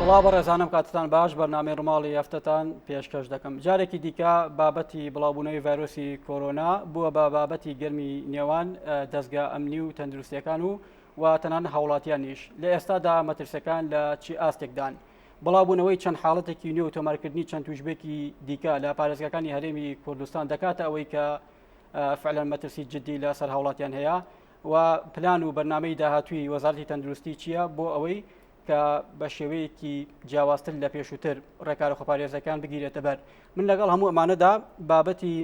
سڵاو بەڕێزانم کاتتان باش بەرنامەی ڕووماڵی هەفتەتان پێشکەش دەکەم جارێکی دیکە بابەتی بڵاوبوونەوەی ڤایرۆسی کۆرۆنا بووە بە بابەتی گەرمی نێوان دەستگا ئەمنی و تەندروستیەکان و و تەنان هاوڵاتیانیش لە ئێستادا مەترسەکان لە چی ئاستێکدان بڵاوبوونەوەی چەند حاڵەتێکی نوێ و تۆمارکردنی چەند تووشبێکی دیکە لە پارێزگاکانی هەرێمی کوردستان دەکاتە ئەوەی کە فعلەن مەترسی جددی لەسەر هاوڵاتیان هەیە و پلان و بەرنامەی داهاتووی وەزارەتی تەندروستی چییە بۆ ئەوەی کە بە شێوەیەکی جیاوازتر لە پێشووتر ڕێکارە خۆپارێزەکان بگیرێتە بەر من لەگەڵ هەموو ئەمانەدا بابەتی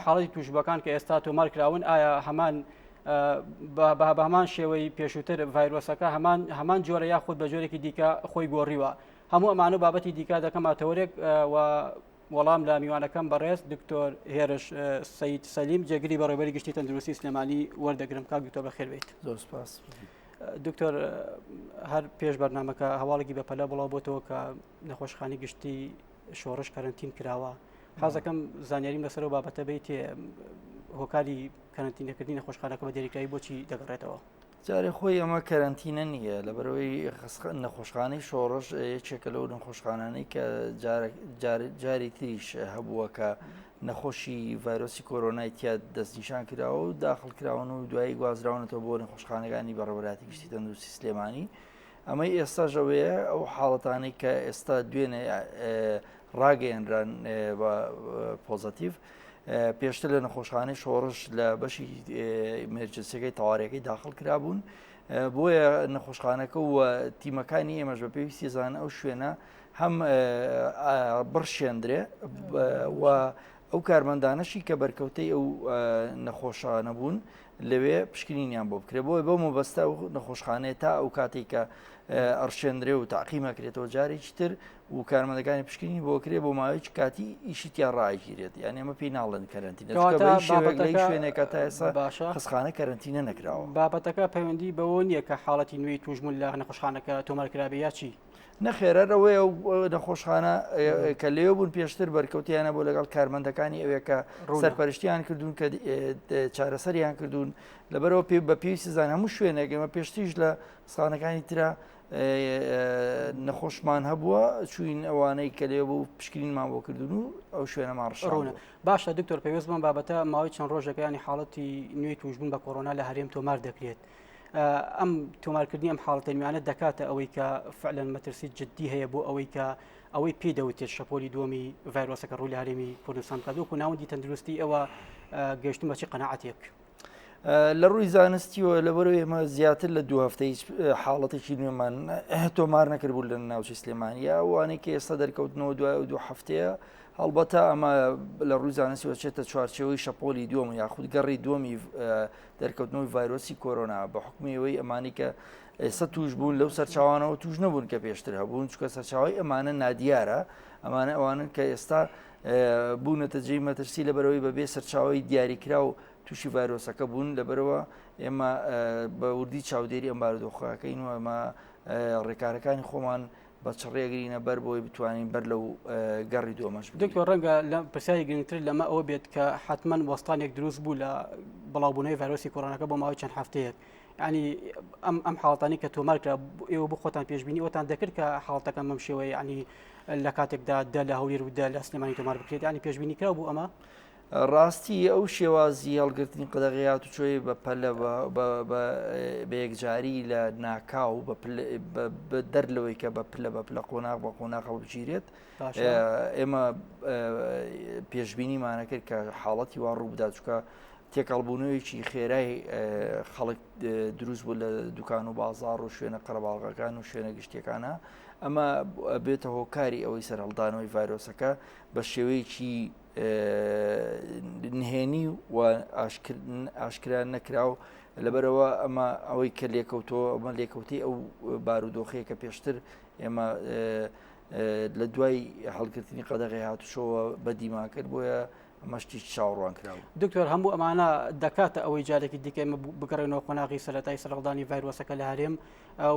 حاڵەتی توشبووەکان کە ئێستا تۆمار کراون ئایا هەمان بە هەمان شێوەی پێشووتر ڤایرۆسەکە هەمان هەمان جۆرە یاخود بە جۆرێکی دیکە خۆی گۆڕیوە هەموو ئەمانە بابەتی دیکە دەکەمە تەوەرێک و وەڵام لە میوانەکەم بەڕێز دکتۆر هێرش سید سەلیم جێگری بەڕێوەبەری گشتی تەندروستی سلێمانی وەردەگرم کاک دکتۆر بەخێر بێیت. زۆر سپاس. دکتۆر هەر پێش بەرنمەکە هەواڵێکی بەپەلە بڵاو بۆتەوە کە نەخۆشخانی گشتی شۆڕش کەرنتین کراوە حەزەکەم زانیاریم لەسەر و بابەتە بیت هۆکاری کەرنتینەکردنی نەخۆشخانەکە بە دیاریکراوی بۆچی دەگەڕێتەوە. جارێ خۆی ئەمە کەرەنتینە نییە لەبەرەوەی نەخۆشخانەی شۆڕش یەکێکە لەو نەخۆشخانانەی کە جاری تریش هەبووە کە نەخۆشی ڤایرۆسی کۆرۆنای تیا دەستنیشان کراوە و داخل کراون و دوایی گوازراونەتەوە بۆ نەخۆشخانەکانی بەڕێوەبەرایەتی گشتی تەندروستی سلێمانی ئەمەی ئێستاش ئەوەیە ئەو حاڵەتانەی کە ئێستا دوێنێ ڕاگەیەنران بە پۆزەتیڤ پێشتر لە نەخۆشخانەی شۆڕش لە بەشی ئیمێرجنسیەکەی تەوارەکەی داخل کرابوون بۆیە نەخۆشخانەکە و تیمەکانی ئێمەش بە پێویستی زان ئەو شوێنە هەم بڕشێندرێ و ئەو کارمەندانەشی کە بەرکەوتەی ئەو نەخۆشانە بوون لەوێ پشکنینیان بۆ بکرێت بۆیە بەو مەبەستە ئەو نەخۆشخانەیە تا ئەو کاتێک کە ئەڕشێندرێ و تاقیمەکرێتەوە جارێکی تر و کارمەندەکانی پشکنینی بۆ کرێ بۆ ماوەیەکی کاتی ئیشی تیا ڕاگیرێت یان ئێمە پێی ناڵێن کەرەنتینە چونکە بە هیچ شێوەیەک لە هیچ شوێنێکە تا ئێستا باشە خەستخانە کەرەنتینە نەکراوە. بابەتەکە پەیوەندی بەوە نییە کە حاڵەتی نوێی تووشبوون لە نەخۆشخانەکە تۆمار کرابێ یا چی؟ نەخێر هەر ئەوەیە ئەو نەخۆشخانە کە لێ بوون پێشتر بەرکەوتیانە بۆ لەگەڵ کارمەندەکانی ئەوێ کە سەرپەرشتیان کردوون کە چارەسەریان کردوون لەبەرەوە پێ بە پێویستی زان هەموو شوێنێک ئێمە پێشتریش لە خستانەکانی ترە نەخۆشمان هەبووە چوین ئەوانەی کە لێ بوو پشکنینمان بۆ کردون و ئەو شوێنەمان ڕوونە باشە دکتۆر پێویست بەم بابەتە ماوەی چەند ڕۆژەکەیانی حاڵەتی نوێی توشبوون بە کۆرۆنا لە هەرێم تۆمار دەکرێت. ئەم تۆمارکردنی ئەم حاڵەتە نوێیانە دەکاتە ئەوەی کە فعلەن مەترسی جددی هەیە بۆ ئەوەی کە ئەوەی پێی دەوتێت شەپۆلی دووەمی ڤایرۆسەکە ڕوو لە هەرێمی کوردستان بکات وەکو ناوەندی تەندروستی ئەوە گەشتن بە چی قەناعەتێک؟ لە ڕووی زانستیەوە لەبەرەوە ئێمە زیاتر لە دوو هەفتە هیچ حاڵەتێکی نوێمان تۆمار نەکردبوو لە ناوچەی سلێمانیا وانەی کە ئێستا دەرکەوتنەوە دوای ئەو دوو هەفتەیە هەڵبەتە ئەمە لە ڕووی زانستیەوە چێتە چوارچێوەی شەپۆلی دووەم یاخود گەڕی دووەمی دەرکەوتنەوەی ڤایرۆسی کۆرۆنا بە حکومی ئەوەی ئەمانی کە ئێستا توش بوون لەو سەرچاوانەوە توش نەبوون کە پێشتر هەبوون چکە سەرچاوی ئەمانە نادیارە ئەمانە ئەوانن کە ئێستا بوونەتە جێی مەترسی لەبەرەوەی بەبێ سەرچاوی دیاریکراو تووشی ڤایرۆسەکە بوون لەبەرەوە ئێمە بە وردی چاودێری ئەم بارودۆخەکەین و ئەمە ڕێکارەکانی خۆمان بە چڕی ئەگرینە بەر بۆی بتوانین بەر لەو گەڕی دووەمەش بگرین. دکتۆر ڕەنگە لە پرسیاری گرنگتر لەمە ئەوە بێت کە حتمما وەستانێک دروست بوو لە بڵاوبوونەوەی ڤایرۆسی کۆرۆناکە بۆ ماوەی چەند هەفتەیەک ینی ئەم ئەم حاڵەتانی کە تۆمار کرا ئێوە بۆ خۆتان پێشبینی ئەوتان دەکرد کە حاڵەتەکان بەم شێوەیە ینی لە کاتێکدا دە لە هەولێر و دە لە سلێمانی تۆمار بکرێت ینی پێشبینی کرا بوو ئەمە؟ ڕاستی ئەو شێوازی هەڵگرتنی قەدەغەی هاتوچۆی بە پەلە بە یەکجاری لە ناکاو بە دەر لەوەی کە بە پلە بە پلە قۆناغ بە قۆناغ هەڵبگیرێت ئێمە پێشبینیمانە کرد کە حاڵەتی وا ڕوو بدات چکە تێکەڵبوونەوەیکی خێرای خەڵک دروست بوو لە دوکان و بازار و شوێنە قەرەباڵغەکان و شوێنە گشتیەکانە ئەمە بێتە هۆکاری ئەوەی سەرهەڵدانەوەی ڤایرۆسەکە بە شێوەیەکی نهێنی و ئاشکرا نەکراو لەبەرەوە ئەمە ئەوەی کە لێکەوتەوە ئەمە لێکەوتەی ئەو بارودۆخەیە کە پێشتر ئێمە لە دوای هەڵگرتنی قەدەغی هاتوچۆوە بەدیمان کرد بۆیە ئەمە شتێکی چاوەڕوان کراوە. دکتۆر هەموو ئەمانە دەکاتە ئەوەی جارێکی دیکە ئێمە بگەڕێنەوە قۆناغی سەرەتای سەرهەڵدانی ڤایرۆسەکە لە هەرێم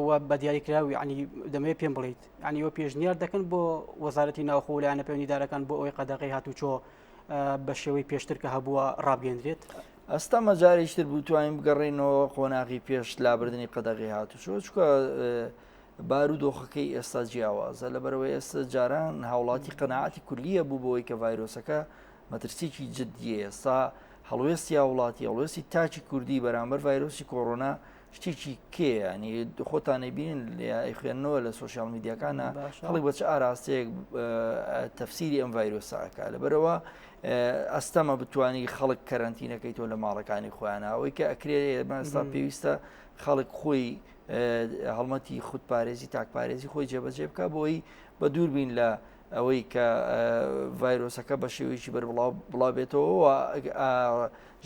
و بە دیاریکراوی ینی دەمەوێت پێم بڵیت ینی ئەوە پێشنیار دەکەن بۆ وەزارەتی ناوخۆ و لایەنە پەیوەندیدارەکان بۆ ئەوەی قەدەغەی هاتوچۆ بە شێوەی پێشتر کە هەبووە ڕابگەندرێت؟ ئەستەمە جارێکی تر بتوانین بگەڕێینەوە قۆناغی پێش لابردنی قەدەغەی هاتوچۆ چونکە بارودۆخەکەی ئێستا جیاوازە لەبەرەوەی ئێستا جاران هاوڵاتی قەناعەتی کولیە بوو بەوەی کە ڤایرۆسەکە مەترسیکی جدیە ئێستا هەڵوێستی هاوڵاتی هەڵوێستی تاکی کوردی بەرامبەر ڤایرۆسی کۆرۆنا شتێکی کێ ینی خۆتانی بین خوێندنەوە لە سوۆسیال میدیاکانە خەڵک بە چ ئاراستەیەک تەفسیری ئەم ڤایرۆساکە لەبەرەوە ئەستەمە بتانی خەڵک کەرەنتینەکەی تۆ لە ماڵەکانی خۆیان ئەوەی کە ئەکرێ ئێستا پێویستە خەڵک خۆی هەڵمەتی خودپارێزی تاکپارێزی خۆی جێبەجێ بکە بۆی بە دوور بین لە ئەوەی کە ڤایرۆسەکە بە شێوەیەکی بەربڵاو بڵاو بێتەوە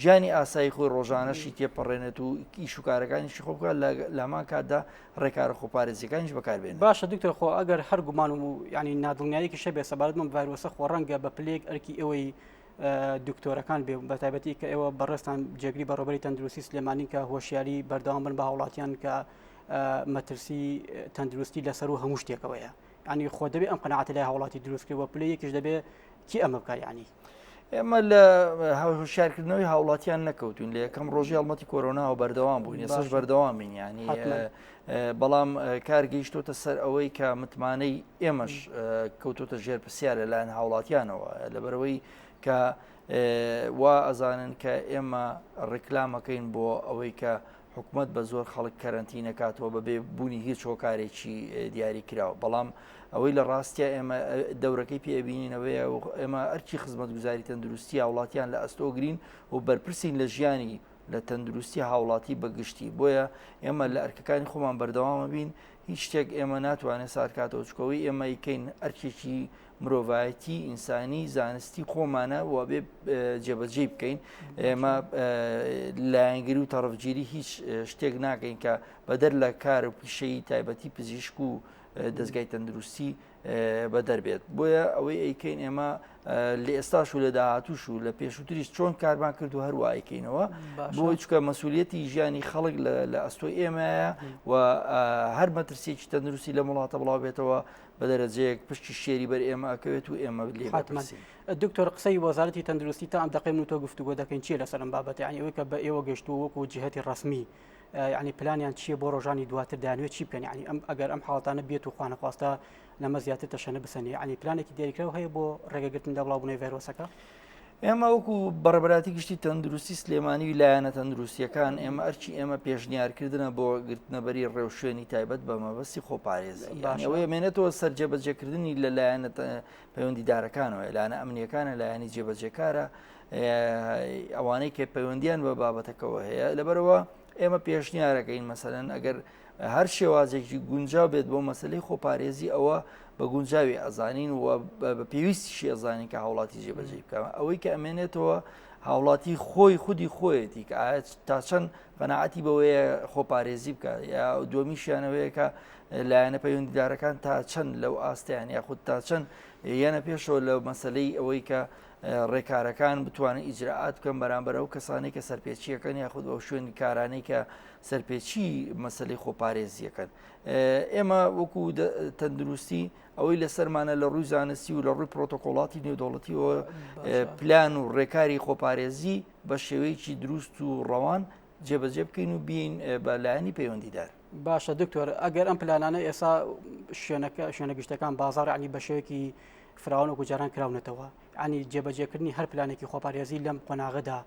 ژیانی ئاسایی خۆی ڕۆژانەشی تێپەڕێنێت و ئیش و کارەکانیشی خۆ بکات لە هەمان کاتدا ڕێکارە خۆپارێزیەکانیش بەکاربێنێت. باشە دکتۆر خۆ ئەگەر هەر گومان و یعنی نادڵنیاییەکیش هەبێت سەبارەت بەم ڤایرۆسە خۆ ڕەنگە بە پلەیەک ئەرکی ئێوەی دکتۆرەکان بێ بە تایبەتی کە ئێوە بەڕێزتان جێگری بەڕێوەبەری تەندروستی سلێمانی کە هۆشیاری بەردەوام بن بە هاوڵاتیان کە مەترسی تەندروستی لەسەر و هەموو شتێکەوەیە ینی خۆ دەبێ ئەم قەناعەتە لای هاوڵاتی دروست کرد و پلە یەکیش دەبێ کی ئەمە بکات یعنی ئێمە لە هۆشیارکردنەوەی هاوڵاتیان نەکەوتوین لە یەکەم ڕۆژی هەڵمەتی کۆرۆناوە بەردەوام بووین ئێستاش بەردەوامین ینی بەڵام کار گەیشتۆتە سەر ئەوەی کە متمانەی ئێمەش کەوتۆتە ژێر پرسیار لەلایەن هاوڵاتیانەوە لەبەرەوەی کە وا ئەزانن کە ئێمە ڕیکلامەکەین بۆ ئەوەی کە حکومەت بە زۆر خەڵک کەرەنتینە کاتەوە بەبێ بوونی هیچ هۆکارێکی دیاری کراوە بەڵام ئەوەی لە ڕاستیا ئێمە دەورەکەی پێبینینەوەیە و ئێمە ئەرکی خزمەتگوزاری تەندروستی هاوڵاتیان لە ئەستۆگرین و بەرپرسین لە ژیانی لە تەندروستی هاوڵاتی بە گشتی بۆیە ئێمە لە ئەرکەکانی خۆمان بەردەوامە بین هیچ شتێک ئێمە ناتوانێت سارکاتەوە چکەوەی ئێمە یکەین ئەرکێکی مرۆڤایەتی ئینسانی زانستی خۆمانە و بێ جێبەجێ بکەین ئێمە لایەنگری و تەڕفگیری هیچ شتێک ناکەین کە بەدەر لە کار و پیشەی تایبەتی پزیشک و دەستگای تەندروستی بەدەر بێت بۆیە ئەوەی ئەیکەین ئێمە لە ئێستاش و لە داهاتوش و لە پێشووتریش چۆن کارمان کرد و هەروە ئەیکەینەوە بۆی چکە مەسوولەتی ژیانی خەڵک لە ئەستۆی ئێمەیە و هەر مەترسیەکی تەندروستی لە وڵاتە بڵاو بێتەوە بە دەرەجەیەک پشتی شێری بەر ئێمە ئەکەوێت و ئێمە لێ حتمما دکتۆر قسەی وەزارەتی تەندروستی تا ئەم دەقەی من تۆ گفتوگۆ دەکەین چیە لەسەر ئەم بابەتە یعنی ئەوەی کە بە ئێوە گەشتووە وەکو جهەتی ڕەسمی یعنی پلانیان چییە بۆ ڕۆژانی دواتر دەیانوێت چی بکەن یعنی ئەم ئەگەر ئەم حاڵەتانە بێت و خوانەخواستە لەمە زیاتر تەشەنە بسەنێ یعنی پلانێکی دیاریکراو هەیە بۆ ڕێگەگرتن لە بڵاوبوونەوەی ڤایرۆسەکە؟ ئێمە وەکو بەڕێبەراتی گشتی تەندروستی سلێمانی و لایەنە تەندروستیەکان ئێمە ئەرکی ئێمە پێشنیارکردنە بۆ گرتنەبەری ڕێوشوێنی تایبەت بە مەبەستی خۆپارێزی ئەوەی مێنێتەوە سەر جێبەجێکردنی لە لایەنە پەیوەندیدارەکانەوە لایەنە ئەمنیەکانە لایەنی جێبەجێکارە ئەوانەی کە پەیوەندیان بە بابەتەکەەوە هەیە لەبەرەوە ئێمە پێشنیارەکەین مەسەلەن ئەگەر هەر شێوازێکی گونجاو بێت بۆ مەسلەی خۆپارێزی ئەوە بە گونجاوی ئەزانین و بە پێویستیشی ئەزانین کە هاوڵاتی جێبەجێ بکە ئەوەی کە ئەمێنێتەوە هاوڵاتی خۆی خودی خۆیەتی کە ئایا تا چەند قەناعەتی بەوەیە خۆپارێزی بکە یا دووەمیشیانەوەیە کە لایەنە پەیوەندیدارەکان تا چەند لەو ئاستیان یاخود تا چەند یەنە پێشەوە لە مەسلەی ئەوەی کە ڕێکارەکان بتوانن ئیجرائات بکەن بەرامبەر ئەو کەسانەی کە سەرپێچیەکەن یاخود ئەو شوێنی کارانەی کە سەرپێچی مەسلەی خۆپارێزیەکەن ئێمە وەکو تەندروستی ئەوەی لەسەرمانە لە ڕووی زانستی و لە ڕووی پرۆتۆکۆڵاتی نێودەوڵەتیەوە پلان و ڕێکاری خۆپارێزی بە شێوەیەکی دروست و ڕەوان جێبەجێ بکەین و بین بە لایەنی پەیوەندیدار. باشە دکتۆر ئەگەر ئەم پلانانە ئێسا شوێنەکە شوێنە گشتەکان بازار عنی بە شێوەیەکی فراوان وەکو جاران کراونەتەوە عنی جێبەجێکردنی هەر پلانێکی خۆپارێزی لەم قۆناغەدا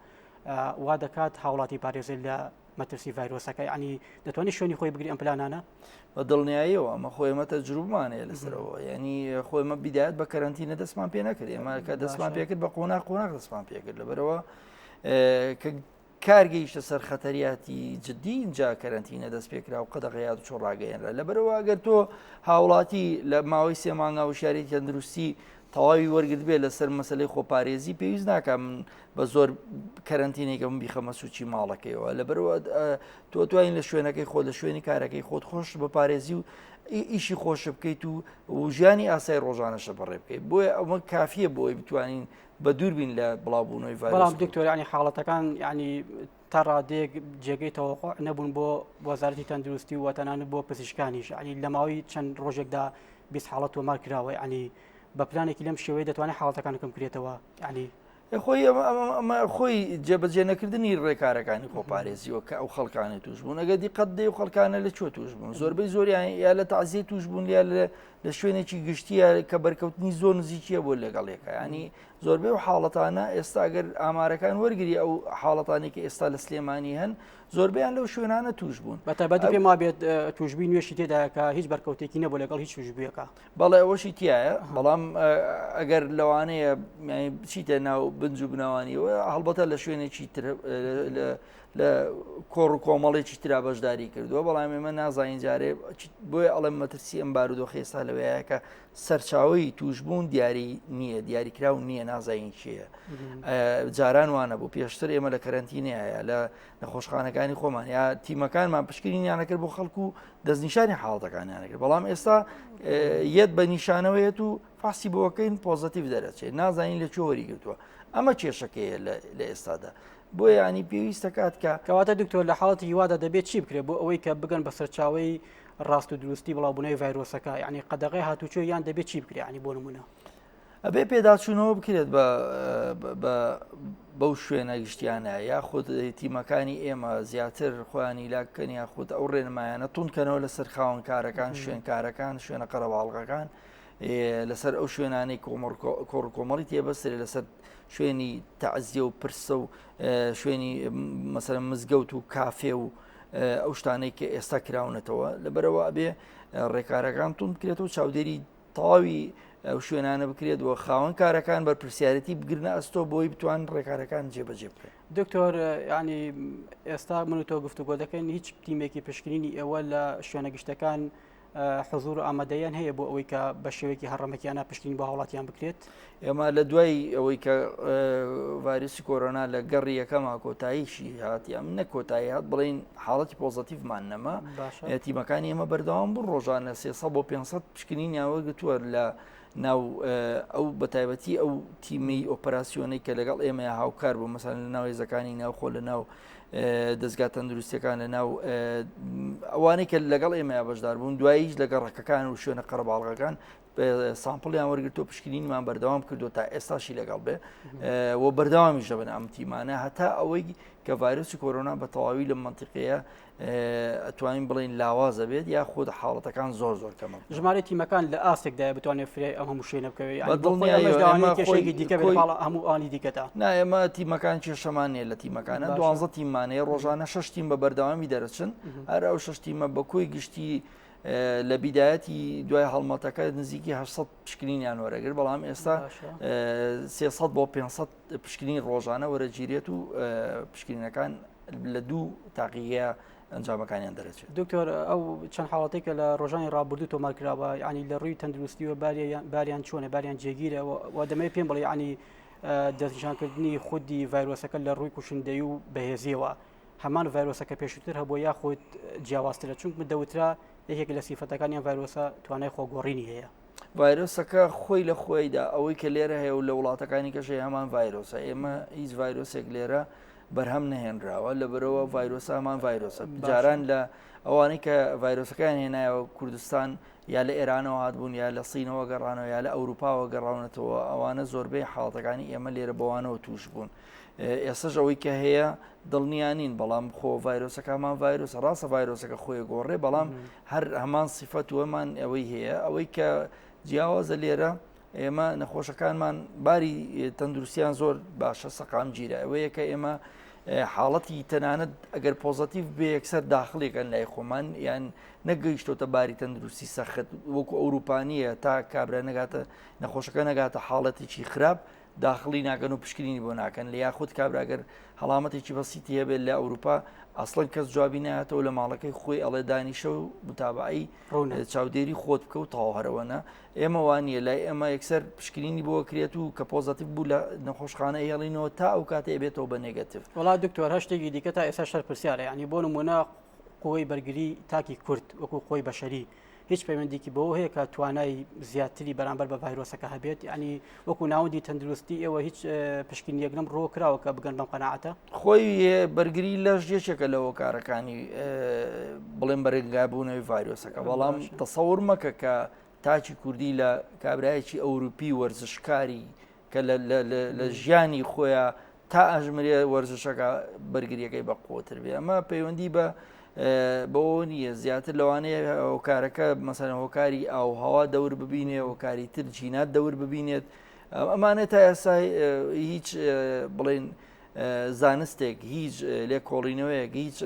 وا دەکات هاوڵاتی پارێزێت لە مەترسی ڤایرۆسەکە عنی دەتوانێت شوێنی خۆی بگری ئەم پلانانە بە دڵنیاییەوە ئەمە خۆ ئێمە تەجروبمان هەیە لەسەرەوە ینی خۆ ئێمە بیدایەت بە کەرەنتینە دەستمان پێ نەکرد ئێمە کە دەستمان پێکرد بە قۆناغ قۆناغ دەستمان پێکرد لەبەرەوە کە کار گەیشتە سەر خەتەریاتی جدی ئینجا کەرەنتینە دەست پێکرا و قەدەغەی هاتوچۆ ڕاگەیەنرا لەبەرەوە ئەگەر تۆ هاوڵاتی لە ماوەی سێ مانگا وشیاری تەندروستی تەواوی وەرگرت بێت لەسەر مەسلەی خۆپارێزی پێویست ناکە من بە زۆر کەرەنتینێکە من بیخەمە سوچی ماڵەکەیەوە لەبەرەوە تۆ توانین لە شوێنەکەی خۆ لە شوێنی کارەکەی خۆت خۆش بپارێزی و ئیشی خۆش بکەیت و و ژیانی ئاسای ڕۆژانەشە بەڕێ بکەیت بۆیە ئەوە کافیە بۆی بتوانین بە دوور بین لە بڵاوبوونەوەی ڤایرۆس. بەڵام دکتۆر یانی حاڵەتەکان یانی تا ڕادەیەک جێگەی تەوەقع نەبوون بۆ وەزارەتی تەندروستی و تەنانەت بۆ پزیشکانیش یانی لە ماوەی چەند ڕۆژێکدا 20 حاڵەت تۆمار کراوە یانی بە پلانێکی لەم شێوەیە دەتوانێت حاڵەتەکان کەم کرێتەوە یانی. خۆی ئەمە خۆی جێبەجێ نەکردنی ڕێکارەکانی خۆپارێزیەوە کە ئەو خەڵکانە توش بوون ئەگە دیقەت دەی و خەڵکانە لە چۆ توش بوون زۆربەی زۆریان یا لە تازیە توش بوون یا لە شوێنێکی گشتیە کە بەرکەوتنی زۆر نزیکیە بۆ لەگەڵ یەکە ینی زۆربەی و حاڵەتانە ئێستا گەر ئامارەکان وەرگری ئەو حاڵەتانی کە ئێستا لە سلێمانی هەن زۆربیان لەو شوێنانە توش بوون بەتابەتی پێم وابێت توشببووی نوێشی تێدایە کە هیچ بەرکەوتێکی نەبوو لەگەڵ هیچ توشببوویەکە بەڵێ ئەوەشی تایە بەڵام ئەگەر لەوانەیە بچیتە ناو بنج و بناوانیەوە هەڵبەتە لە شوێنێکی تر لە کۆڕ و کۆمەڵێکی ترا بەشداری کردووە بەڵام ئێمە نازانین جارێ بۆیە ئەڵێم مەترسی ئەم بارودۆخی ئێستا لەوەیە کە سەرچاوی توشبوون دیاری نییە دیاریکراو نییە نازانین کێیە جاران وانە بوو پێشتر ئێمە لە کەرەنتینەیە لە نەخۆشخانەکانی خۆمان یا تیمەکانمان پشکنینیانە کرد بۆ خەڵکو و دەستنیشانی حاڵەتەکانیان کرد بەڵام ئێستا یەت بە نیشانەوەیەت و فاسی بۆکەین پۆزەتیڤ دەرەچێت نازانین لە چۆری گرتووە ئەمە کێشەکەیە لە ئێستادا بۆ ینی پێویستە کات کە کەواتە دکتۆر لە حاڵەتی هیوادا دەبێت چی بکرێت بۆ ئەوەی کە بگەن بە سەرچاوی ڕاست و دروستی بڵاوبوونەوەی ڤایرۆسەکە یعنی قەدەغی هاتوچۆ یان دەبێت چی بکرێت ینی بۆ نمونە ئەبێ پێداچوونەوە بکرێت بە بەو شوێنە گشتیانە یاخود تیمەکانی ئێمە زیاتر خۆیان هیلاک کەن یاخود ئەو ڕێنمایانە توندکەنەوە لەسەر خاوەنکارەکان شوێنکارەکان شوێنە قەرەباڵغەکان لەسەر ئەو شوێنانەی کۆڕ کۆمەڵی تێبەسترێ لەسەر شوێنی تەعزیە و پرسە و شوێنی مەسەر مزگەوت و کافێ و ئەو شتانەی کە ئێستا کراونەتەوە لەبەرەوە ئەبێ ڕێکارەکان تون بکرێت و چاودێری تەواوی ئەو شوێنانە بکرێت و خاوەن کارەکان بەرپرسیارەتی بگرنە ئەستۆ بۆی بتوان ڕێکارەکان جێبەجێ بکەن. دکتۆر ینی ئێستا من و تۆ گفتوگۆ دەکەین هیچ تیمێکی پشکنینی ئێوە لە شوێنە گشتەکان حزور و ئامادەیان هەیە بۆ ئەوەی کە بە شێوەیەکی هەڕەمەکیانە پشکنین بۆ هاوڵاتیان بکرێت؟ ئێمە لە دوای ئەوەی کە ڤایرۆسی کۆرۆنا لە گەڕی یەکەما کۆتاییشی هات یان نە کۆتایی هات بڵین حاڵەتی پۆزەتیڤمان نەما تیمەکانی ئێمە بەردەوام بوون ڕۆژانە 300 بۆ 500 پشکنینیان وەرگتووە لە ناو ئەو بەتایبەتی ئەو تیمی ئۆپەراسیۆنەی کە لەگەڵ ئێمە هاوکار بوو مەسەن لە ناو هێزەکانی ناوخۆ لە ناو دەستگا تەندروستیەکان لە ناو ئەوانەی کە لەگەڵ ئێمە بەشدار بوون دواییش لە گەڕەکەکان و شوێنە قەرەباڵغەکان سامپڵیان وەرگرتو پشکنینمان بەردەوام کردو تا ئێستاشی لەگەڵ بێ و بەردەوامیش دەبن ئەم تیمانە هەتا ئەوەی کە ڤایرۆسی کۆرۆنا بە تەواوی لە منتیقەیە ئەتوانین بڵین لاوازە بێت یا خود حاڵەتەکان زۆر زۆر کەمە ژمارە تیمەکان لە ئاستێکدایە بتوانێت فریای ئەم هەموو شوێنە بکەوێت دڵنیایی دیکە هەموو ئانی دیکەدا نا ئێمە تیمەکان کێشەمان نیە لە تیمەکانە دوانزە تیممانەیە ڕۆژانە شش تیم بە بەردەوامی دەرەچن هەر ئەو شش تیمە بە کۆی گشتی لە بیدایەتی دوای هەڵمەتەکە نزیکی 800 پشکنینیان وەرەگر بەڵام ئێستا 300 بۆ 500 پشکنین ڕۆژانە وەرەگیرێت و پشکنینەکان لە دوو تاقیگەیە ئەنجامەکانیان دەرەچێت. دکتۆر ئەو چەند حاڵەتێک کە لە ڕۆژانی ڕابردوو تۆمار کراوە ینی لە ڕووی تەندروستیوە باریان چۆنە باریان جێگیرە و دەمەوێت پێم بڵێ ینی دەستنیشانکردنی خودی ڤایرۆسەکە لە ڕووی کوشندەی و بەهێزیەوە هەمان ڤایرۆسەکە پێشووتر هەبوو یاخود جیاوازترە چونک من دەوترا یەکێک لە سیفەتەکانیان ڤایرۆسە توانای خۆگۆڕینی هەیە. ڤایرۆسەکە خۆی لە خۆیدا ئەوەی کە لێرە هەیە و لە وڵاتەکانی کەشەی هەمان ڤایرۆسە ئێمە هیچ ڤایرۆسێک لێرە بەرهەم نەهێنراوە لەبەرەوە ڤایرۆسە هەمان ڤایرۆسە جاران لە ئەوانەی کە ڤایرۆسەکان هێنایەوە کوردستان یا لە ئێرانەوە هاتبوون یا لە سینەوە گەڕانەوە یا لە ئەوروپاوە گەڕاونەتەوە ئەوانە زۆربەی حاڵەتەکانی ئێمە لێرە بەوانەوە توش بوون. ئێستش ئەوەی کە هەیە دڵنیا نین بەڵام خۆ ڤایرۆسەکەمان ڤایرۆسە ڕاستە ڤایرۆسەکە خۆی گۆڕێ بەڵام هەر هەمان سیفەت وەمان ئەوەی هەیە ئەوەی کە جیاوازە لێرە ئێمە نەخۆشەکانمان باری تەندروستیان زۆر باشە سەقام گیرە ئەوەیە کە ئێمە حاڵەتی تەنانەت ئەگەر پۆزەتیڤ بێ یەکسەر داخلێکەن لای خۆمان یان نەگەیشتۆتە باری تەندروستی سەخت وەکو ئەوروپانیە تا کابرا نەگاتە نەخۆشەکە نەگاتە حاڵەتێکی خراپ داخڵی ناکەن و پشکنینی بۆ ناکەن لە یاخود کابرا گەر هەڵامەتێکی بەسیتی هەبێت لە ئەوروپا ئەسڵەن کەس جوابی نایەتەوە لە ماڵەکەی خۆی ئەڵێ دانیشە و متابعی چاودێری خۆت بکە و تەواو هەرەوەنە ئێمە وانە لای ئێمە یەکسەر پشکنینی بۆ کرێت و کە پۆزەتیڤ بوو لە نەخۆشخانە هێڵینەوە تا ئەو کاتێ بێتەوە بە نێگەتیڤ. وەڵا دکتۆر هەر شتێکی دیکە تا ئێستا شەر پرسیارە یعنی بۆ نمونە قوەی بەرگری تاکی کورد وەکو قوەی بەشەری هیچ پەیوەندیکی بەوە هەیە کە توانای زیاتری بەرامبەر بە ڤایرۆسەکە هەبێت ینی وەکو ناوەندی تەندروستی ئێوە هیچ پشکنینێک لەم ڕۆ کراوە کە بگەن بەم قەناعەتە؟ خۆی بەرگری لەش یەکێکە لە هۆکارەکانی بڵێن بەرەنگاربوونەوەی ڤایرۆسەکە بەڵام تەسەور مەکە کە تاکی کوردی لە کابرایەکی ئەوروپی وەرزشکاری. کە لە ژیانی خۆیان تا ئەژمرێ وەرزشەکە بەرگریەکەی بە قوتر بێ. ئەمە پەیوەندی بە بەوە نییە، زیاتر لەوانەیە هۆکارەکە مەسەلەن هۆکاری ئاوهەوا دەور ببینێ، هۆکاری تر جینات دەور ببینێت. ئەمانە تا ئێستا هیچ بڵێن زانستێک، هیچ لێکۆڵینەوەیەک، هیچ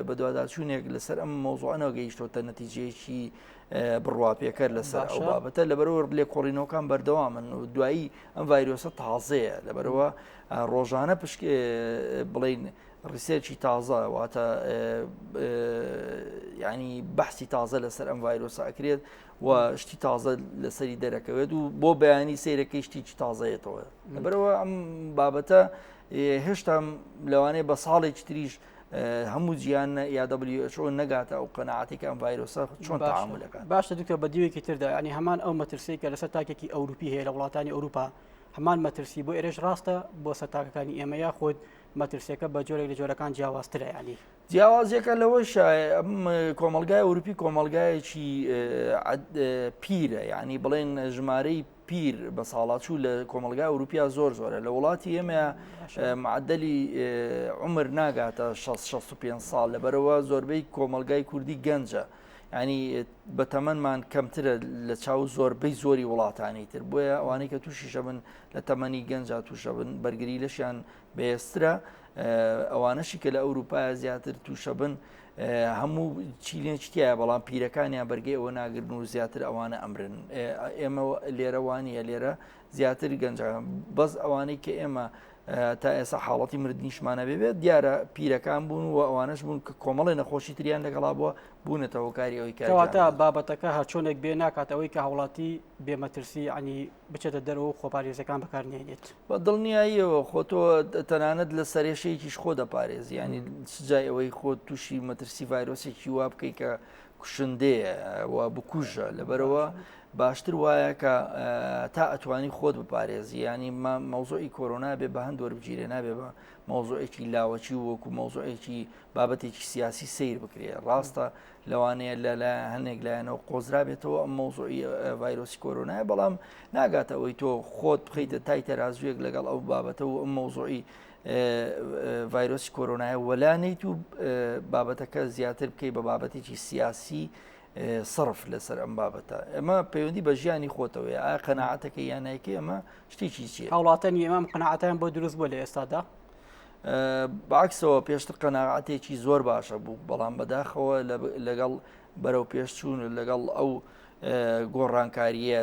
بەدواداچوونێک لەسەر ئەم مەوزوعە نەگەیشتۆتە نەتیجەیەکی بڕواپێکەر لەسەر ئەو بابەتە. لەبەرەوە لێکۆڵینەوەکان بەردەوامن و دوایی ئەم ڤایرۆسە تازەیە، لەبەرەوە ڕۆژانە پشک بڵین research ی تازە واتە ینی بەحسی تازە لەسەر ئەم ڤایرۆسە ئەکرێت و شتی تازە لەسەری دەرەکەوێت و بۆ بەیانی سیرەکەی شتێکی تازەیەتەوە. لەبەرەوە ئەم بابەتە هێشتا لەوانەیە بە ساڵێکی تریش هەموو جیان یا WHO نەگاتە ئەو قەناعەتی کە ئەم ڤایرۆسە چۆن تەعامولەکان. باشە دکتۆر، بە دیوێکی تردا ینی هەمان ئەو مەترسی کە لەسەر تاکێکی ئەوروپی هەیە لە وڵاتانی ئەوروپا، هەمان مەترسی بۆ ئێرەش ڕاستە بۆ سەر تاکەکانی ئێمە، یاخود مەترسیەکە بە جۆرێک لە جۆرەکان جیاوازترە؟ ینی جیاوازیەکە لەوەشە ئەم کۆمەلگای ئەوروپی کۆمەلگایەکی پیرە، یعنی بڵێن ژمارەی پیر بە ساڵاچوو لە کۆمەلگای ئەوروپیا زۆر زۆرە. لە وڵاتی ئێمە معدلی عمر ناگاتە 65 ساڵ، لەبەرەوە زۆربەی کۆمەلگای کوردی گەنجە، ینی بە تەمەنمان کەمترە لە چاو زۆربەی زۆری وڵاتانی تر. بۆیە ئەوانەی کە تووشی شەبن لە تەمەنی گەنجا تووشە بن بەرگری لەشیان بەهێزترە. ئەوانەشی کە لە ئەوروپایە زیاتر تووشە بن هەموو چیلێکی تایە، بەڵام پیرەکانیان بەرگەی ئەوە ناگرن و زیاتر ئەوانە ئەمرن. ئێمە لێرەوانیە، لێرە زیاتر گەنجە. بەس ئەوانەی کە ئێمە تا ئێستا حاڵەتی مردنیشمانە بێت دیارە پیرەکان بوون و ئەوانش بوون کە کۆمەڵی نەخۆشی تریان لەگەڵا بووە، بوونەتە هۆکاری ئەوەی کەواتە بابەتەکە هەرچۆنێک بێ ناکات ئەوەی کە هاوڵاتی بێمەترسی عنی بچێتە دەرەوە و خۆپارێزەکان بەکارنێنێت. بە دڵنیاییەوە، خۆ تۆ تەنانەت لە سەرێشەیەکیش خۆ دەپارێزی، ینی سجای ئەوەی خۆت تووشی مەترسی ڤایرۆسێکی وا بکەیت کە کوشندەیە و بکوژە. لەبەرەوە باشتر وایە کە تا ئەتوانی خۆت بپارێزی. ینی مەوزوعی کۆرۆنا بێ بە هەند وەربگیرێ، نابێ بە مەوزوعێکی لاوەکی و وەکو مەوزوعێکی بابەتێکی سیاسی سیر بکرێ. ڕاستە لەوانەیە لە هەنێک لایەنەوە قۆزرابێتەوە ئەم مەوزوعی ڤایرۆسی کۆرۆنایە، بەڵام ناگاتە ئەوەی تۆ خۆت بخەیتە تای تەرازوویەک لەگەڵ ئەو بابەتە و ئەم مەوزوعی ڤایرۆسی کۆرۆنایە وەلا نیت و بابەتەکە زیاتر بکەی بە بابەتێکی سیاسی سەرف لەسەر ئەم بابەتە. ئەمە پەیوەندی بە ژیانی خۆتەوەی، ئایا قەنەعەتەکە یان نایکەی، ئەمە شتێکی چییە؟ هاوڵاتانی ئێمە قەناعەتیان بۆ دروست بووە لە ئێستادا؟ بەعکسەوە پێشتر قەناعەتێکی زۆر باشە بوو، بەڵام بەداخەوە لەگەڵ بەرەو پێشچوون و لەگەڵ ئەو گۆڕانکاریە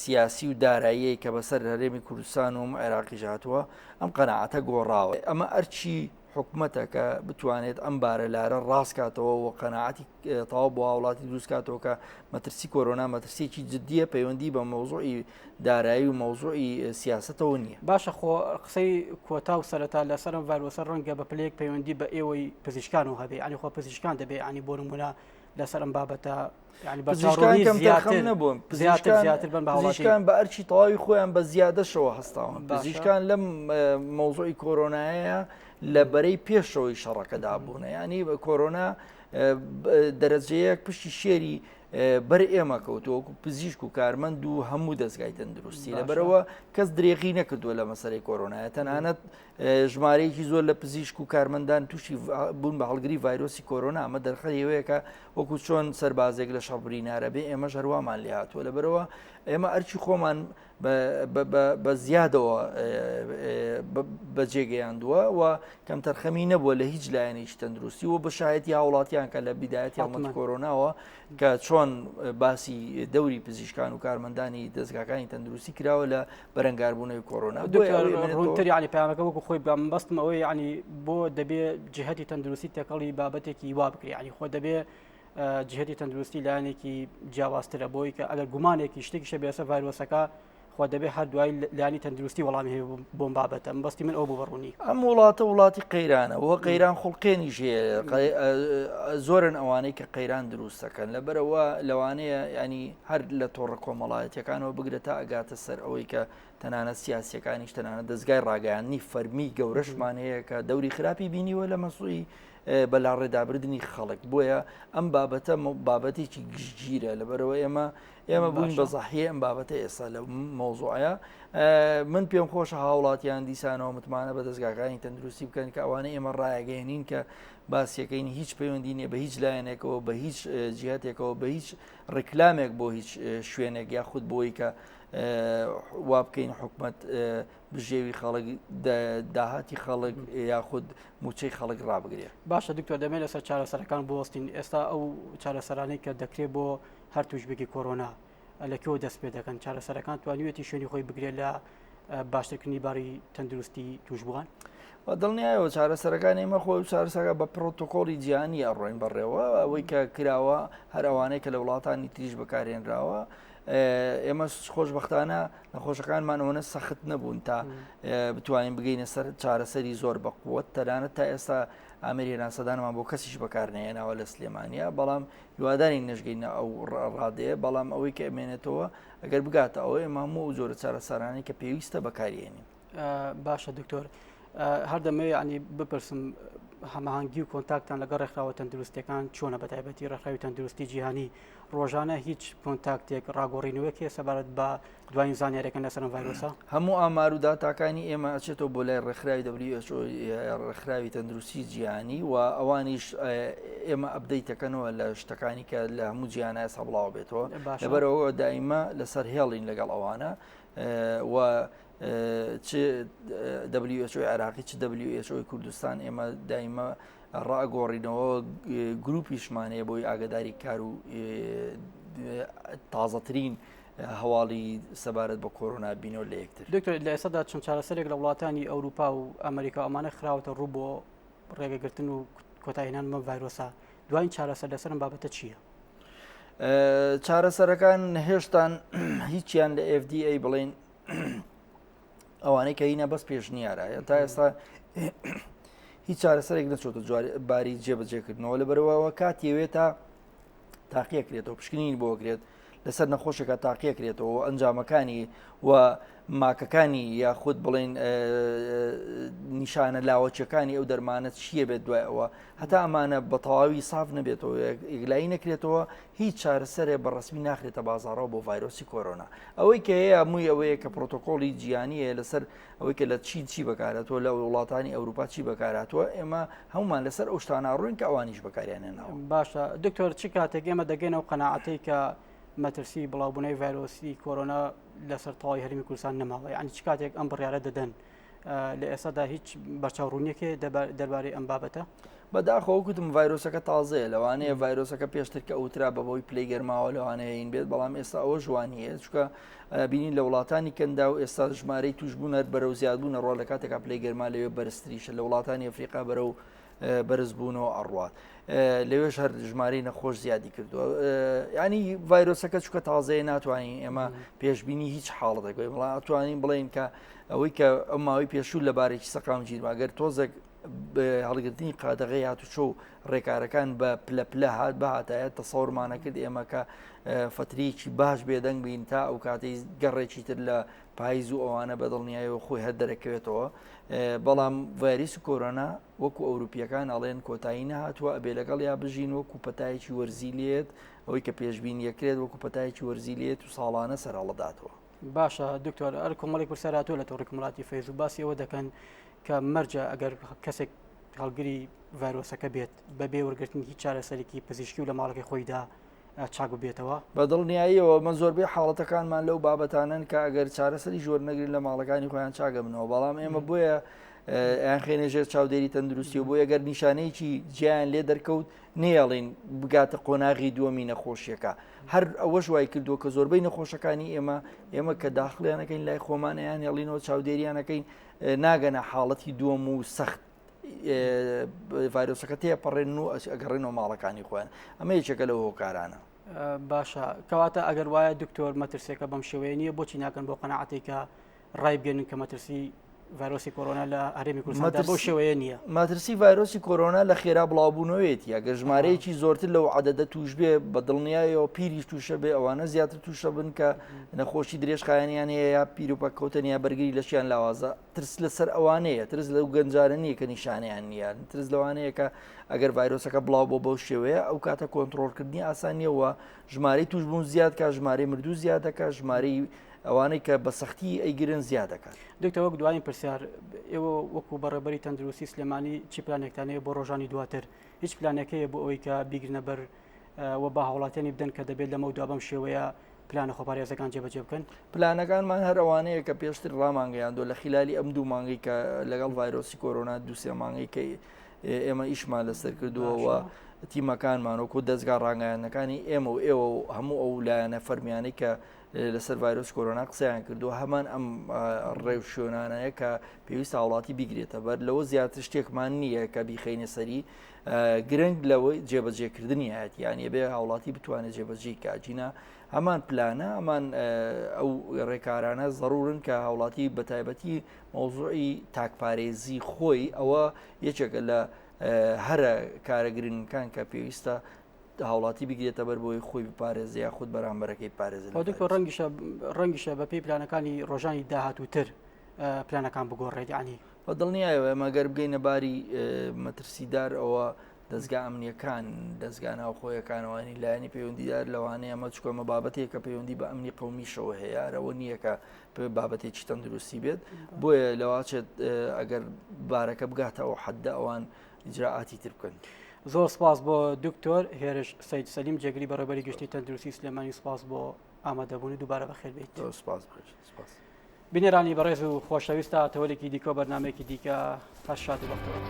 سیاسی و داراییەی کە بەسەر هەرێمی کوردستان و عێراقیش هاتووە ئەم قەناعەتە گۆڕاوە. ئەمە ئەرکی حکومەتە کە بتوانێت ئەم بارە لارە ڕاست کاتەوە و قەناعەتی تەواو بۆ هاوڵاتی دروست کاتەوە کە مەترسی کۆرۆنا مەترسیەکی جددیە، پەیوەندی بە مەوزوعی دارایی و مەوزوعی سیاسەتەوە نییە. باشە خۆ قسەی کۆتا و سەرەتا لەسەر ئەم ڤایرۆسە ڕەنگە بە پلەیەک پەیوەندی بە ئێوەی پزیشکانەوە هەبێ، یانی خۆ پزیشکان دەبێ یانی بۆ نمونە لەسەر ئەم بابەتە یانی بە پزیشکان کەمتەرخەم نەبوون، زیاتر زیاتر بن بە هاوڵاتی. پزیشکان بە ئەرکی تەواوی خۆیان بە زیادەشەوە هەستاون. پزیشکان لەم مەوزوعی کۆرۆنایە لە بەرەی پێشەوەی شەڕەکەدا بوونە، یانی کۆرۆنا دەرەجەیەک پشتی شێری بەر ئێمە کەوتووە وەکو پزیشک و کارمەند و هەموو دەستگای تەندروستی. لەبەرەوە کەس درێغی نەکردووە لە مەسەرەی کۆرۆنایە. تەنانەت ژمارەیەکی زۆر لە پزیشک و کارمەندان تووشی بوون بە هەڵگری ڤایرۆسی کۆرۆنا. ئەمە دەرخەری ئەوەیە کە وەکو چۆن سەربازێک لە شەڕ برینارە بێ، ئێمەش هەروامان لێ هاتووە. لەبەرەوە ئێمە ئەرکی خۆمان بە زیادەوە بەجێگەیاندووە و کەمتەرخەمی نەبووە لە هیچ لایەنێکی تەندروستی و بە شایەتی هاوڵاتیان کە لە بیدایەتی هەڵمەتی کۆرۆناوە کە چۆن باسی دەوری پزیشکان و کارمەندانی دەزگاکانی تەندروستی کراوە لە بەرەنگاربوونەوەی کۆرۆنا. ڕوونتر یعنی پەیامەکە وەکو خۆی بگەم بەستم ئەوەی یعنی بۆ دەبێ جهتی تەندروستی تێکەڵی بابەتێکی وا بکرێ، یعنی خۆ دەبێ جهتی تەندروستی لایەنێکی جیاوازترە بۆی کە ئەگەر گومانێکی شتێکیشە بێسە ڤایرۆسەکە خۆ دەبێ هەر دوای لانی تەندروستی وەڵامی هەیە بۆم بابەتە بەستی من ئەو بۆ بەڕوونی. ئەم وڵاتە وڵاتی قەیرانە و قەیران خوڵقێنیش هەیە، زۆرن ئەوانەی کە قەیران دروست دەکەن. لەبەرەوە لەوانەیە ینی هەر لە تۆڕە کۆمەڵایەتیەکانەوە بگرە تا ئەگاتە سەر ئەوەی کە تەنانەت سیاسیەکانیش تەنانەت دەزگای ڕاگەیاندنی فەرمی گەورەشمان هەیە کە دەوری خراپی بینیوە لە مەسوی بەلاڕێدابردنی خەڵک بۆیە ئەم بابەتە بابەتێکی گشتگیرە لەبەرەوە ئێمە ئێمە بووین بە زەحیە ئەم بابەتە ئێستا لە مەوزوعە من پێم خۆشە هاوڵاتیان دیسانەوە متمانە بە دەستگاکانی تەندروستی بکەن کە ئەوانە ئێمە ڕایەگەێنین کە باسیەکەین هیچ پەیوەندی نیە بە هیچ لایەنێکەوە بە هیچ جیهتێکەوە بە هیچ ڕیکلامێک بۆ هیچ شوێنێک یاخود بۆی کە وا بکەین حکومت بژێوی خەڵک داهاتی خەڵک یاخود موچەی خەڵک ڕابگرێ. باشە دکتۆر دەمێ لەسەر چارەسەرەکان بوەستین ئێستا ئەو چارەسەرانەی کە دەکرێت بۆ هەر توشبێکی کۆرۆنا لە کوێوە دەست پێ دەکەن چارەسەرەکان توانیوێتی شوێنی خۆی بگرێت لە باشترکردنی باری تەندروستی توشبووان؟ بە دڵنیایەوە چارەسەرەکان ئێمە خۆی چارەسەرەکە بە پرۆتۆکۆڵی جیهانی ئەڕۆین بەڕێوە ئەوەی کە کراوە هەر ئەوانەی کە لە وڵاتانی تریش بەکارهێنراوە ئێمە خۆشببختانە نەخۆشەکانمان ئەوەنە سەخت نەبوون تا بتوانین بگەینە سەر چارەسەری زۆر بەقوت تەنانەت تا ئێستا ئامری هێناسەدانمان بۆ کەسیش بەکارنەیەناوە لە سلێمانیا بەڵام هیوادارین نەشگەینە ئەو ڕادەیە بەڵام ئەوەی کە ئەمێنێتەوە ئەگەر بگاتە ئەوە ئێمە هەموو ئەو جۆرە چارەسەرانەی کە پێویستە بەکاریێنین. باشە دکتۆر هەر دەمەوێ ینی بپرسم هەماهەنگی و کۆنتاکتان لەگەڵ ڕێکخراوە تەندروستەکان چۆنە بە تایبەتی ڕێکخراوی تەندروستی جیهانی ڕۆژانە هیچ کۆنتاکتێک ڕاگۆڕینەوەیەک هەیە سەبارەت بە دوایین زانیاریەکان لەسەر ئەم ڤایرۆسە؟ هەموو ئامار و داتاکانی ئێمە ئەچێتەوە بۆ لای ڕێکخراوی WHO ڕێکخراوی تەندروستی جیهانی و ئەوانیش ئێمە update ەکەنەوە لە شتەکانی کە لە هەموو جیهانە ئێستا بڵاو بێتەوە لەبەرەوە دایمە لەسەر هێڵین لەگەڵ ئەوانە و چ WHO عێراقی چ WHO کوردستان ئێمە دایمە ڕائەگۆڕینەوە گروپیشمان هەیە بۆی ئاگداری کار و تازەترین هەواڵی سەبارەت بە کۆرۆنا بینەوە لە یەکتر. دکتۆر لە ئێستادا چەند چارەسەرێک لە وڵاتانی ئەوروپا و ئەمریکا ئەمانە خراوەتە ڕوو بۆ ڕێگەگرتن و کۆتایهێنان بەم ڤایرۆسە دوایین چارەسەر لەسەر ئەم بابەتە چییە؟ چارەسەرەکان هێشتان هیچیان لە FDA بڵین ئەوانەی کە هینە بەس پێشنیارە تا ئێستا هیچ چارەسەرێک نەچۆتە باری جێبەجێکردنەوە لە بەرەوەوە کاتیەوێت تا تاقیەکرێتەوە پشکنین بۆ کرێت لەسەر نەخۆشێکە تاقیەکرێتەوە ئەنجامەکانی و ماکەکانی یاخود بڵین نیشانە لاوەچەکانی ئەو دەرمانە چییە بێت دوای ئەوە هەتا ئەمانە بە تەواوی ساف نەبێتەوە یەکلایی نەکرێتەوە هیچ چارەسەرێ بە ڕسمی ناخرێتە بازاڕەوە بۆ ڤایرۆسی کۆرۆنا ئەوەی کە هەیە هەمووی ئەوەیە کە پرۆتۆکۆڵی جیهانیە لەسەر ئەوەی کە لە چین چی بەکارهاتووە لە وڵاتانی ئەوروپا چی بەکارهاتووە ئێمە هەمومان لەسەر ئەو شتانە ڕووین کە ئەوانیش بەکاریان هێناوە. باشە دکتۆر چ کاتێک ئێمە دەگەینەوە قەناعەتەی کە مەترسی بڵاوبوونەوەی ڤایرۆسی کۆرۆنا لەسەر تەواوی هەرێمی کوردستان نەماوە یعنی چ کاتێک ئەم بڕیارە دەدەن لە ئێستادا هیچ بەرچاوڕوونیەک هەیە دەربارەی ئەم بابەتە؟ بەداخەوە گوتم ڤایرۆسەکە تازەیە لەوانەیە ڤایرۆسەکە پێشتر کە ئەوترا بە بەوەی پلەی گەرماوە لەوانەیە این بێت بەڵام ئێستا ئەوە ژوانیە چکە بینین لە وڵاتانی کەندا و ئێستا ژمارەی توشبوون هەر بەرەو زیادبوون ڕۆ لە کاتێکا پلەی گەرما لەوێ بەرزتریشە لە وڵاتانی ئەفریقا بەرەو بەرزبوونەوە ئەڕوات لەوێش هەر ژمارەی نەخۆش زیادی کردووە ینی ڤایرۆسەکە چکە تازەیە ناتوانین ئێمە پێشببینی هیچ حاڵەتێک بڵێن ئەتوانین بڵێن کە ئەوەی کە ئەو ماوەی پێشوو لە بارێکی سەقامگیر ئەگەر تۆزێک هەڵگرتنی قادەغەی هاتوچۆ و ڕێکارەکان بە پلە پلە هات بهاتایە تەسەورمانە کرد ئێمە کە فترەیەکی باش بێدەنگ بین تا ئەو کاتەی گەڕێکی تر لە پاییز و ئەوانە بە دڵنیایەوە خۆی هەر دەرەکەوێتەوە بەڵام ڤایرۆسی کۆرۆنا وەکو ئەوروپیەکان ئەڵێن کۆتایی نەهاتووە ئەبێ لەگەڵ یا بژین وەکو پەتایەکی وەرزی لێت ئەوەی کە پێشبینیەکرێت وەکو پەتایەکی وەرزی لێت و ساڵانە سەرهەڵداتەوە. باشە دکتۆر ئەر کۆمەڵێک پرسیار هاتووە لە تۆڕی کۆمەڵاتی فەیسبوک باسی ئەوە دەکەن کە مەرجە ئەگەر کەسێک هەڵگری ڤایرۆسەکە بێت بەبێ وەرگرتنی هیچ چارەسەرێکی پزیشکی و لە ماڵەکەی خۆیدا چاک ببێتەوە؟ بە دڵنیاییەوە مە زۆربەی حاڵەتەکانمان لەو بابەتانەن کە ئەگەر چارەسەری وەرنەگرن لە ماڵەکانی خۆیان چاکەبنەوە بەڵام ئێمە بۆیە ئەیان خێنە ژێر چاودێری تەندروستی و بۆیە گەر نیشانەیەکی جیان لێ دەرکەوت نەیەڵین بگاتە قۆناغی دووەمی نەخۆشیەکە هەر ئەوەش وای کردووە کە زۆربەی نەخۆشەکانی ئێمە ئێمە کە داخلیانەکەین لای خۆمانیان هێڵینەوە چاودێریانەکەین ناگەنە حاڵەتی دووەم و سەخت ڤایرۆسەکە تێپەڕێن و ئەگەڕێنەوە ماڵەکانی خۆیان ئەمە یەکێکە لەو هۆکارانە. باشە کەواتە ئەگەر وایە دکتۆر مەترسیەکە بەم شێوەیە نییە بۆچی ناکەن بۆ قەناعەتێک کە ڕایبگەن کە مەترسی ڤایرۆسی کۆرۆنا لە هەرێمی کوردستاندا بەو شێوەیە نییە. مەترسی ڤایرۆسی کۆرۆنا لە خێرا بڵاوبوونەوەیەتی، ئەگەر ژمارەیەکی زۆرتر لەو عەدەدە تووش بێ بە دڵنیایەوە پیریش تووشە بێ ئەوانە زیاتر تووشە بن کە نەخۆشی درێژخایەنیان هەیە یا پیر و پەککەوتەن یا بەرگری لەشیان لاوازە ترس لەسەر ئەوانەیە ترس لەو گەنجانە نییە کە نیشانەیان نییە ترس لەوانەیە کە ئەگەر ڤایرۆسەکە بڵاو بۆ بەو شێوەیە ئەو کاتە کۆنتترۆلکردنی ئاسانیەوە ژمارەی توشبوون زیاد کا ژمارەی مردوو زیاد دەکات ژمارەی ئەوانەی کە بە سەختی ئەیگرن زیاد دەکات. دکتۆر وەک دوایین پرسیار ئێوە وەکو بەڕێوەبەری تەندروستی سلێمانی چی پلانێکتان هەیە بۆ ڕۆژانی دواتر هیچ پلانێک هەیە بۆ ئەوەی کە بیگرنە بەر و بە هاوڵاتیانی بدەن کە دەبێت لەمە دوا بەم شێوەیە پلانە خۆپارێزەکان جێبەجێ بکەن؟ پلانەکانمان هەر ئەوانەیە کە پێشتر ڕامانگەیاندووە لە خلالی ئەم دوو مانگەی کە لەگەڵ ڤایرۆسی کۆرۆنا دوو سێ مانگەی کە ئێمە ئیشمان لەسەر کردووە و تیمەکانمان وەکو دەزگا ڕاگەیاندنەکانی ئێمە و ئێوە و هەموو ئەو لایەنە فەرمیانەی کە لەسەر ڤایرۆس کۆرۆنا قسەیان کردووە هەمان ئەم ڕێوشوێنانەیە کە پێویست هاوڵاتی بیگرێتە بەر لەوە زیاتر شتێکمان نییە کە بیخینە سەری گرنگ لەوەی جێبەجێکردنی هەیەیانە بێ هاوڵاتی بتوانێت جێبەجێ کاجینا هەمان پلانە هەمان ئەو ڕێکارانە زەرورن کە هاوڵاتی بە تایبەتی مەوزوعی تاکپارێزی خۆی ئەوە یەکێکە لە هەرە کارە گرنگەکان کە پێویستە هاوڵاتی بگرێتە بەر بۆی خۆی بپارێزێ یاخود بەرامبەرەکەی بپارێزێت. خۆ دکتۆر ڕەنگیشە ڕەنگیشە بەپێی پلانەکانی ڕۆژانی داهاتووتر پلانەکان بگۆڕێت یعنی بە دڵنیایەوە ئێمە گەر بگەینە باری مەترسیدار ئەوە دەزگا ئەمنیەکان دەزگا ناوخۆیەکانەوانی لایەنی پەیوەندیدار لەوانەیە ئەمە چکە ئەمە بابەتێک کە پەیوەندی بە ئەمنی قەومیشەوە هەیە ئەرەوە نییە کە بابەتێکی تەندروستی بێت بۆیە لەواچێت ئەگەر بارەکە بگاتە ئەو حەدە ئەوان ئیجرائاتی تر بکەن. زۆر سپاس بۆ دکتۆر هێرش سەید سەلیم جێگری بەڕێوەبەری گشتی تەندروستی سلێمانی سپاس بۆ ئامادەبوون و دووبارە بەخێر بێیت. زۆر سپاس سپاس. بینەرانی بەڕێز و خۆشەویست تا تەوەرێکی دیکە و بەرنامەیەکی دیکە هەر شاد و بەختەوەر.